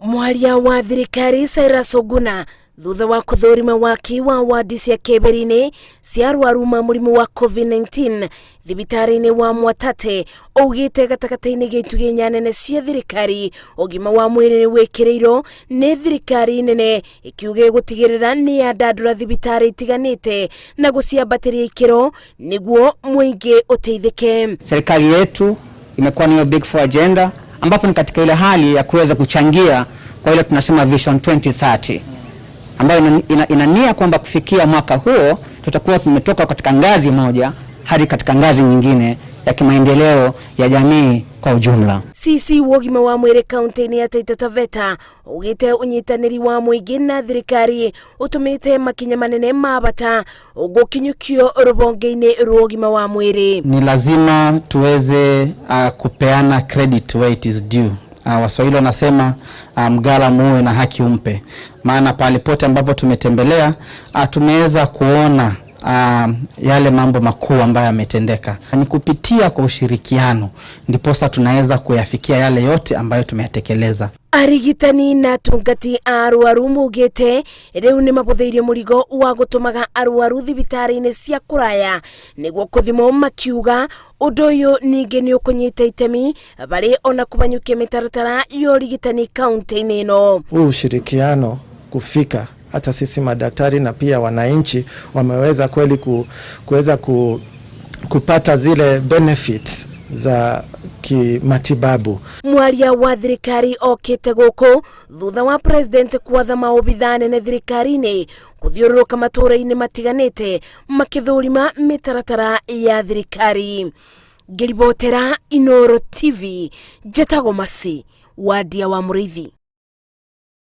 Mwaria wa thirikari Cyrus Oguna thutha wa kũthũrima waki wa wadi cia kĩberi-inĩ cia arwaru ma mũrimũ wa COVID-19 thibitarĩ-inĩ wa Mwatate augĩte gatagatĩ-inĩ ga itugĩ inya nene cia thirikari ũgima wa mwĩrĩ nĩ wĩkĩrĩirwo nĩ thirikari nene ĩkiuga ĩgũtigĩrĩra nĩ yandandũra thibitarĩ itiganĩte na gũciambatĩria ikĩro nĩguo mũingĩ ũteithĩke. Serikali yetu imekuwa niyo Big Four agenda, ambapo ni katika ile hali ya kuweza kuchangia kwa ile tunasema Vision 2030 ambayo ina nia kwamba kufikia mwaka huo tutakuwa tumetoka katika ngazi moja hadi katika ngazi nyingine ya kimaendeleo ya jamii kwa ujumla. CC wa ũgima wa mwĩrĩ kaunti-inĩ ya Taita Taveta augĩte ũnyitanĩri wa mũingĩ na thirikari ũtũmĩte makinya manene ma bata gũkinyũkio rũhonge-inĩ rwa ũgima wa mwĩrĩ. Ni lazima tuweze kupeana credit where it is due. Waswahili wanasema mgala muue na haki umpe, maana pale pote ambapo tumetembelea tumeweza kuona yale mambo makuu ambayo yametendeka. Ni kupitia kwa ushirikiano ndiposa tunaweza kuyafikia yale yote ambayo tumeyatekeleza. Arigitani na atungati a arwaru maugĩte rĩu nĩ mabũthĩirie mũrigo wa gũtũmaga arwaru thibitarĩ-inĩ cia kũraya nĩguo kũthimwo, makiuga ũndũ ũyũ ningĩ nĩ ũkũnyita itemi barĩ ona kũbanyũkia mĩtaratara ya ũrigitani kaunti-inĩ ĩno. Huu ushirikiano kufika hata sisi madaktari na pia wananchi wameweza kweli kuweza kupata zile benefits za kimatibabu. Mwaria wa thirikari okĩte gũkũ thutha wa president kwatha maobithaa nene thirikari-inĩ kũthiũrũrũka matũũra-inĩ matiganĩte makĩthũrima mĩtaratara ya thirikari. Ngĩribotera Inooro TV, njĩtagwo Masi Wadia wa Mũrĩithi.